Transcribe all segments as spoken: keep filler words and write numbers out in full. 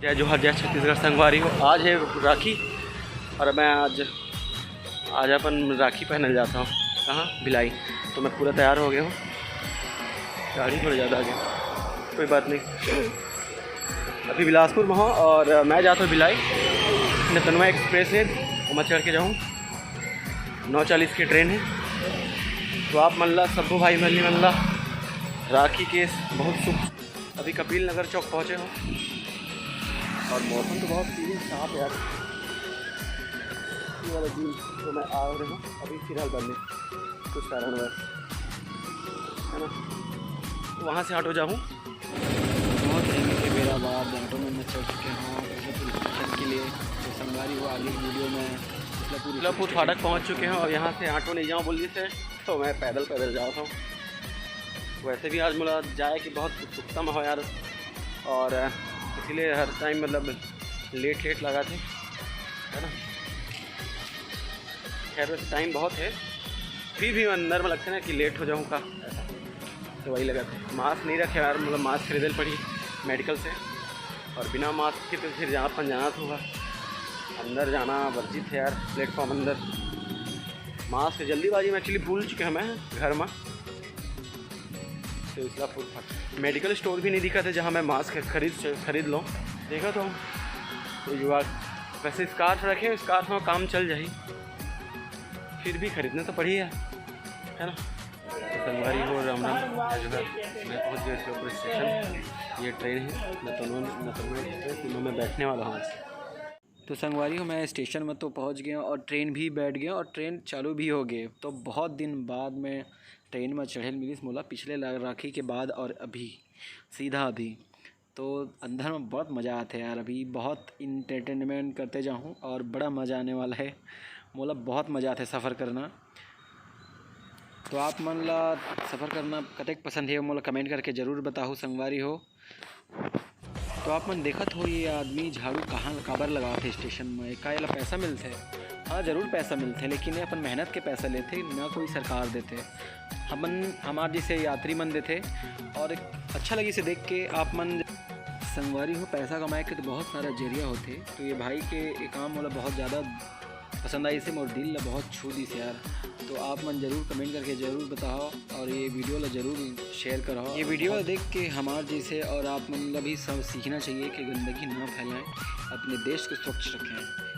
जय जोहार, जय छत्तीसगढ़ संगवारी हो। आज है राखी और मैं आज आज अपन राखी पहनल जाता हूँ। कहाँ? भिलाई। तो मैं पूरा तैयार हो गया हूँ। गाड़ी थोड़ी ज़्यादा आ गया, कोई बात नहीं। अभी बिलासपुर में हूँ और मैं जाता हूँ भिलाई। नतनवा एक्सप्रेस है, मैं चढ़ के जाऊँ। नौ चालीस की ट्रेन है। तो आप मन ला, सब्बो भाई बहनी मन ला राखी के बहुत शुभ। अभी कपिल नगर चौक पहुँचे हो और मौसम तो बहुत सीधी साफ है यार। ये वाला दिन तो मैं आ रहे हूँ अभी फिलहाल बंद है, कुछ कारण बस, है ना। तो वहाँ से ऑटो जाऊँ। बहुत टाइम के बेरा बाद ऑटो में मैं चढ़ चुके हूँ उदलापुर स्टेशन के लिए। तो संगवारी हो, आगे की वीडियो में उदलापुर उदलापुर फाटक पहुँच चुके हैं और यहाँ से ऑटो नहीं जाऊँ बोल रही थे, तो मैं पैदल पैदल जाता हूँ। वैसे भी आज मोला जाए कि बहुत उत्सुकता में हो यार, और इसीलिए हर टाइम मतलब लेट लेट लगा थे, है ना। खैर, वैसे टाइम बहुत है, फिर भी अंदर में लगता है ना कि लेट हो जाऊँ का, ऐसा। तो वही लगा था। मास्क नहीं रखे यार, मतलब मास्क खरीदे पड़ी मेडिकल से, और बिना मास्क के तो फिर जहाँ अपन जाना तो होगा, अंदर जाना वर्जित है यार, प्लेटफॉर्म अंदर। मास्क जल्दीबाजी में एक्चुअली भूल चुके हैं मैं घर में। तो इसला फुल फट मेडिकल स्टोर भी नहीं दिखा था जहाँ मैं मास्क खरीद खरीद लूँ। देखा तो कोई जुगाड़। वैसे स्कार्फ रखे, स्कार्फ में काम चल जाही, फिर भी खरीदना तो पड़ी है, है ना। तो संगवारी हो, राम राम। आज मैं मैं पहुँच गया उदलापुर स्टेशन। ये ट्रेन है, नतनवा नतनवा एक्सप्रेस, इनमें मैं बैठने वाला हूँ आज। तो संगवारी हो, मैं स्टेशन में तो पहुँच गया हूँ और ट्रेन भी बैठ गया और ट्रेन चालू भी हो गए। तो बहुत दिन बाद में ट्रेन में चढ़े ल मिलिस मोला, पिछले ला-, राखी के बाद और अभी, सीधा अभी। तो अंदर में बहुत मज़ा आते यार, अभी बहुत इंटरटेनमेंट करते जाहूँ और बड़ा मज़ा आने वाला है। मोला बहुत मज़ा आते सफ़र करना। तो आप मन ला सफ़र करना कतेक पसंद है, मोला कमेंट करके ज़रूर बताहू संगवारी हो। तो आप मन देखत हो, ये आदमी झाड़ू कहाँ काबर लगावत हे स्टेशन में? का एला पैसा मिलथे? हाँ, जरूर पैसा मिलथे, लेकिन ये अपन मेहनत के पैसा लेथे, ना कोई सरकार देथे। हमन, हमार जैसे यात्री मन देथे। और एक अच्छा लगी इसे देख के। आप मन संगवारी हो, पैसा कमाए के तो बहुत सारा जरिया होथे, तो ये भाई के ये काम मोला बहुत ज़्यादा पसंद आई, इसे मोर दिल ला बहुत छू दिस यार। तो आप मन जरूर कमेंट करके जरूर बताओ और ये वीडियो ला जरूर शेयर करो। ये वीडियो ला देख के हमार जैसे और आप मन ला भी सब सीखना चाहिए कि गंदगी ना फैलाएं, अपने देश को स्वच्छ रखें।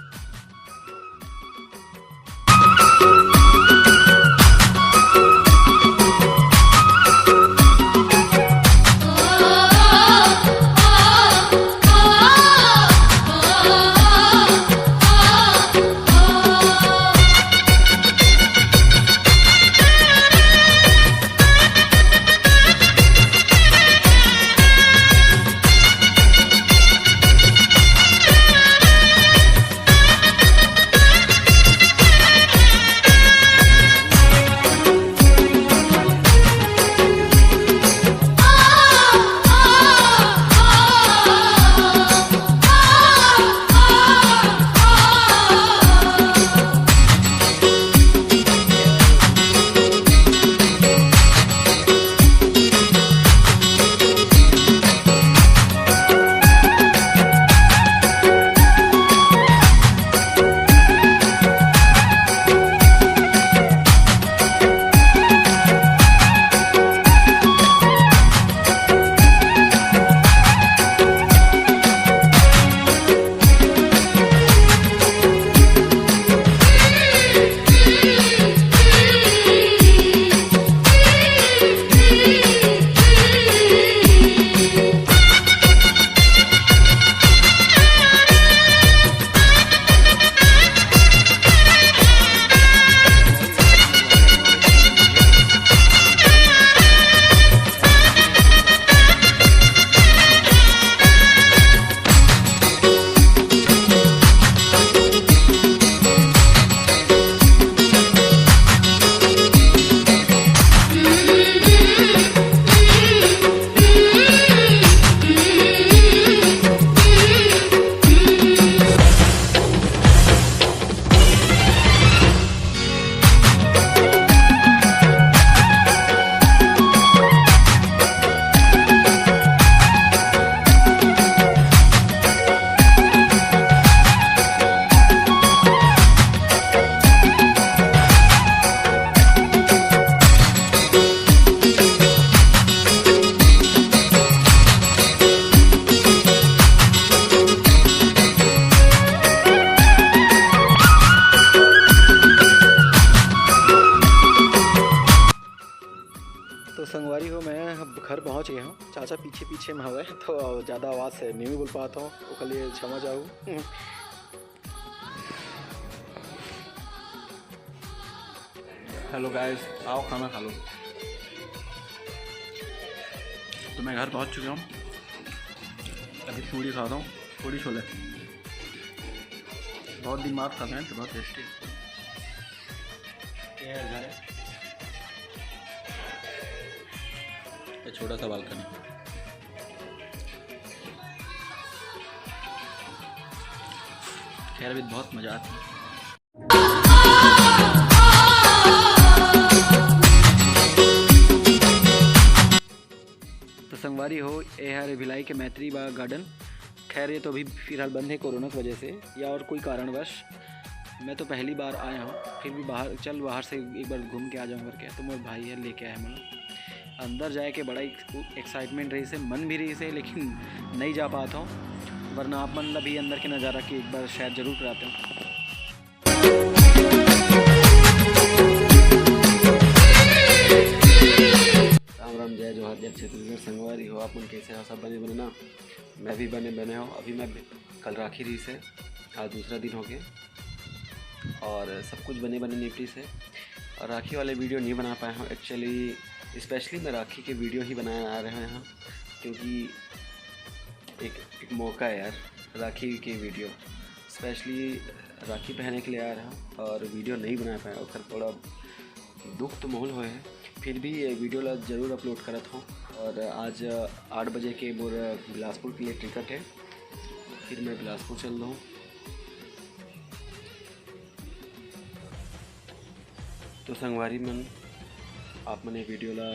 पीछे पीछे में हवे, तो ज़्यादा आवाज़ से नहीं बोल पाता हूँ, ओकर लिए क्षमा चाहू। हेलो गाइस, आओ खाना खा लो। तो मैं घर पहुंच चुका हूँ। अभी पूड़ी खाता हूँ, पूड़ी छोले। बहुत दिन बाद खा रहे हैं, तो बहुत टेस्टी। ये है घर है, ये छोटा सा बालकनी। खैर, अभी बहुत मज़ा आता है। तो संगवारी हो, ये हरे भिलाई के मैत्री बाग गार्डन। खैर, ये तो अभी फिलहाल बंद है कोरोना की वजह से या और कोई कारणवश। मैं तो पहली बार आया हूँ, फिर भी बाहर चल, बाहर से एक बार घूम के आ जाऊँ करके। तो मोर भाई है, लेके आया मोला। अंदर जाए के बड़ा एक्साइटमेंट रहिस हे, मन भी रहिस हे, लेकिन नहीं जा पाता हूँ, वरना आप मन ला भी अंदर के नज़ारा की एक बार सैर जरूर कराते हूँ। राम राम, जय जोहार, जय छत्तीसगढ़। संगवारी हो, आप मन कैसे हो? सब बने बने ना? मैं भी बने बने हूँ। अभी मैं कल राखी रहिस हे, आज दूसरा दिन हो गया और सब कुछ बने बने निपटिस हे। और राखी वाले वीडियो नहीं बना पाया हूँ एक्चुअली, स्पेशली मैं राखी के वीडियो ही बनाए आ रहे हैं, क्योंकि एक एक मौका है यार, राखी के वीडियो, स्पेशली राखी पहने के लिए आ रहा हूँ और वीडियो नहीं बना पाया, ओकर थोड़ा दुख तो माहौल होए है, फिर भी ये वीडियो ला जरूर अपलोड करत हूँ। और आज आठ बजे के मोर बिलासपुर के लिए टिकट है, फिर मैं बिलासपुर चल रहा हूँ। तो संगवारी मन, आप मन ये वीडियो ला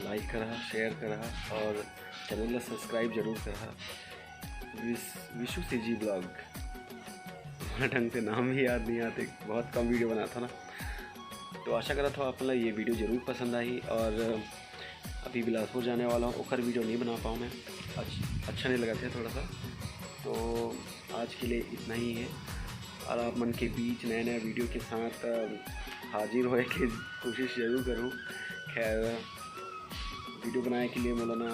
लाइक करा, शेयर करा और चैनल ला सब्सक्राइब जरूर करा। विश-, विशु सीजी ब्लॉग, ढंग से नाम भी याद नहीं आते, बहुत कम वीडियो बनाता ना। तो आशा करत हूँ आप मन ला ये वीडियो जरूर पसंद आई और अभी बिलासपुर जाने वाला हूँ, ओकर वीडियो नहीं बना पाऊँ मैं, अच्छ-, अच्छा नहीं लगा था थोड़ा सा। तो आज के लिए इतना ही है और आप मन के बीच नया नया वीडियो के साथ, अ, हाजिर होए के कोशिश जरूर करूँ। खैर, वीडियो बनाए के लिए मोला ना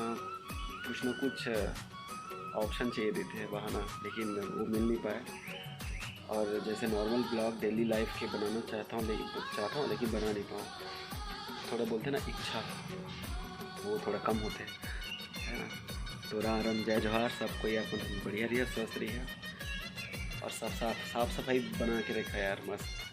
कुछ ना कुछ ऑप्शन चाहिए देते हैं, बहाना, लेकिन वो मिल नहीं पाया। और जैसे नॉर्मल ब्लॉग डेली लाइफ के बनाना चाहता हूँ, लेकिन, चाहता हूँ, लेकिन बना नहीं पाऊँ। थोड़ा बोलते हैं ना, इच्छा, वो थोड़ा कम होते हैं, है ना? तो राम राम, जय जोहार, सब कोई अपन बढ़िया रहिए, स्वस्थ रहिए और सब साफ, साफ सफाई बना के रखा यार, मस्त।